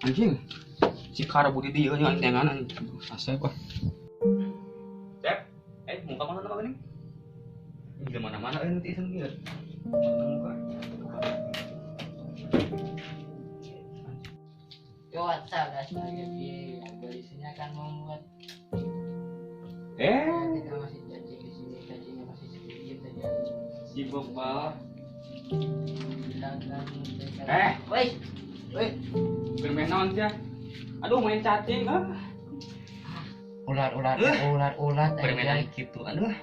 Anjing. Si karabu di dieu nya antengan anjing. Asep ah. Sep. Muka mana nama geuning? Di mana-mana euy nanti iseng ieu. Muka. Yo WhatsApp guys, lagi di sini akan membuat kita masih cacing di sini, cacingnya masih sedikit saja. Si bebal. Woi. Woi. Bermain naon sia? Aduh, main cacing ah. Ular-ular, ular-ular bermain gitu. Aduh.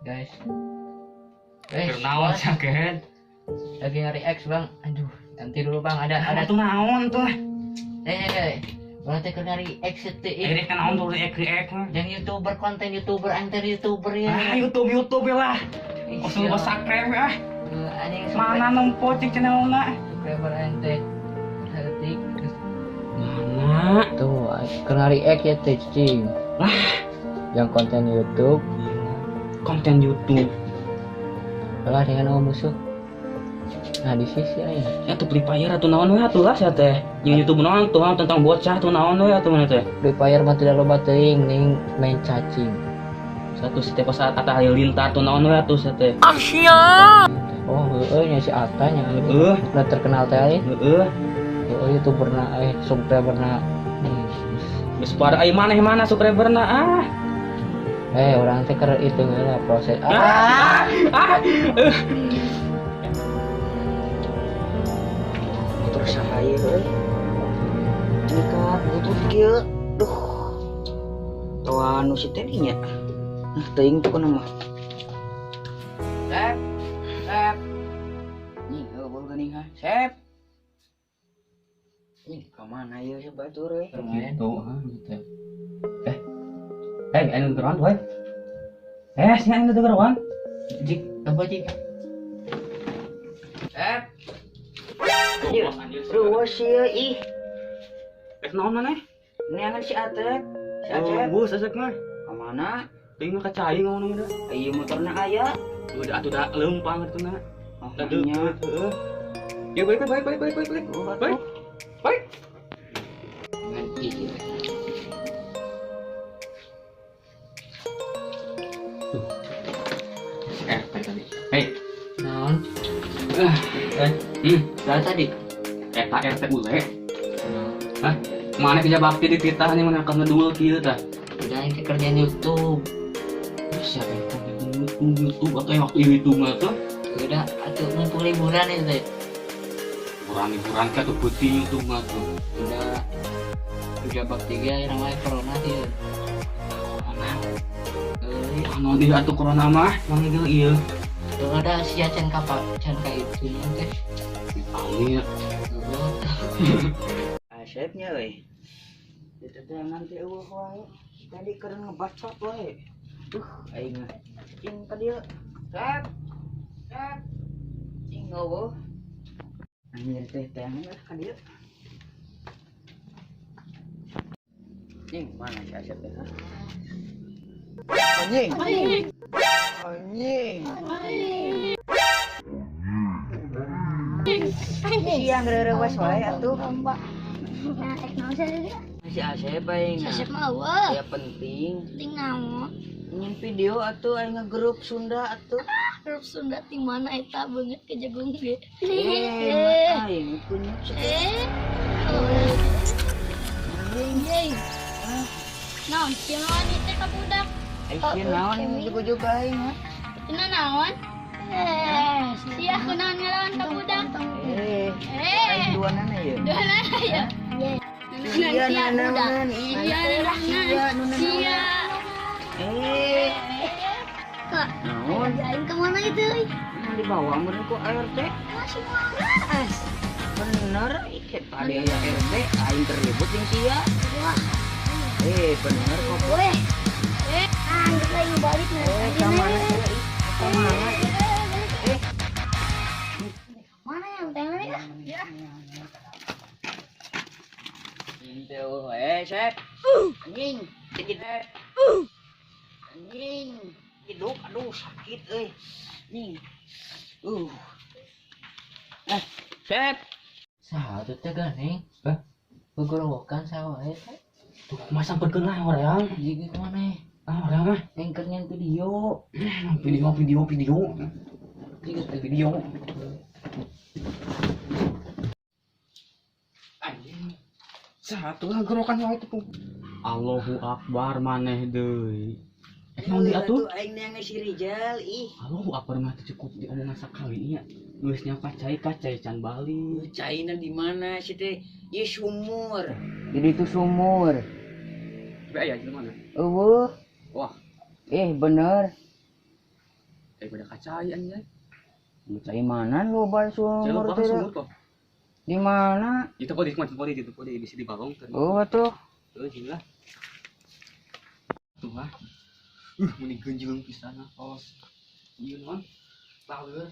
Guys. Bernaon sia kehed. Lagi nyari X, Bang. Aduh, nanti dulu Bang, ada tuh naon tuh. Berarti kena nyari X itu. Ini kan naon tuh X mah. Yang YouTuber, konten YouTuber, antar YouTuber ya. Ah, YouTube ya lah. Langsung gua subscribe ya. Mana nempo cik channelna? Subscriber ente. Detik. Mana? Tuh, kena react ya teh cing. Lah, yang konten YouTube. Konten YouTube. Lah dengan musuh. Nah, di sisi aja. Ya tuh Free Fire atuh naon we atuh lah sia teh. Yang YouTube naon tuh tentang bocah tuh naon we atuh mana teh. Free Fire mah tidak loba teuing ning main cacing. Satu setiap saat Atta Halilintar tuh naon we atuh sia teh. Oh, heeh nya si Atta nya. Heeh, udah terkenal teh. Heeh. Heeh, YouTuber-na subscriber-na. Geus pada ai maneh-mana subscriber-na ah. Orang teh keur itu heula proses. Motor saha ieu euy? Ini ka butuh kieu. Duh. Toa nu si teh nya. Nah, teuing tuh kana mah. Sep. Sep. Nih, heueuh geuning ha. Sep. Nih, ka mana ieu si batur euy? Gitu, ha gitu. Aing geroan we. Sia aing teu geroan. Jik, apa jik? Sep. Ruwes ieu ih. Rek naon maneh? Neangan si Atep. Si Acep. Bus asek mah. Ka mana? Teuing mah ka cai ngomong mah. Ieu motorna aya. Udah atuh da leumpang atuh na. Oh, nya. Heeh. Ya balik balik balik balik balik. Balik. Balik. Ngan ieu. Si RT tadi. Hei. Naon? Lah tadi eta RT ule. Hah? Mana kerja bakti di titah nya mana akan ngedul kieu tah. Udah yang kerjaan YouTube. Siapa yang konten YouTube atau yang waktu YouTube mah tuh? Udah atuh mumpung liburan itu teh. Liburan ka tuh putih YouTube mah tuh. Udah kerja bakti ge namanya corona ieu. Corona. Euy, naon ieu atuh corona mah? Mang ieu ieu. Tuh ada sia can ka can ka itu nya teh. Amit. Asepnya euy. Itu teh nanti eueuh wae. Tadi keur ngebacot wae. Aing mah. Cing ka dieu. Sep. Sep. Cing eueuh. Anjir teh teangan lah ka dieu. Cing mana si Asep teh? Anjing. Anjing. Siang reurewas wae atuh. Nah, ek naon sia? Si Asep aing. Asep mah eueuh. Ya penting. Penting naon? Nyin video atuh aing grup Sunda atuh. Grup Sunda ti mana eta beungeut ke jagung ge. Aing punya. Anjing. Naon sia naon ieu teh ka budak? Sia naon juga aing mah. Cenah naon? Sia kunaon ngelawan ka budak? Aing duanana ieu. Duanana ieu. Sia nanaonan. Sia nanaonan. Sia. Kak, naon? Aing ke mana itu euy? Dibawa meureun ku ART. Masih waras. Bener, ieu tadi aya RT aing terlibut jeung sia. Wah. Bener kok. Weh. Geus aing balik nah. Ka mana? Ka mana? Mana yang tangan ya? Ya. Itu, Sep. Anjing. Anjing. Hidup, aduh sakit euy. Nih. Sep. Saha tuh teh gandeng? Hah? Gogorowokan saha wae teh. Tuh kumaha sampeurkeun lah hoream. Jig mana? Ah, hoream mah. Yang keur nyieun video. Video video video. Jig teh. Video. Anjing. Satu lah gorokan wae tuh. Allahu Akbar maneh deui. Eh, naon di atuh? Aing neang si Rijal ih. Allahu Akbar mah teu cukup diomongan sakali nya. Geus nya kacai kacai can balik. Caina di mana sih teh? Ieu sumur. Jadi itu sumur. Tapi aya jelema mana? Eueuh. Wah, Eh bener. daripada kacai anjay. Cai mana loba Cai sumur loba teh? sumur kok. Di mana? Itu kok di mana di itu kok di di balong kan. Oh tuh. Tuh sini lah. Tuh ah. Meni genjeung pisan ah tos. Ieu naon? Laleur.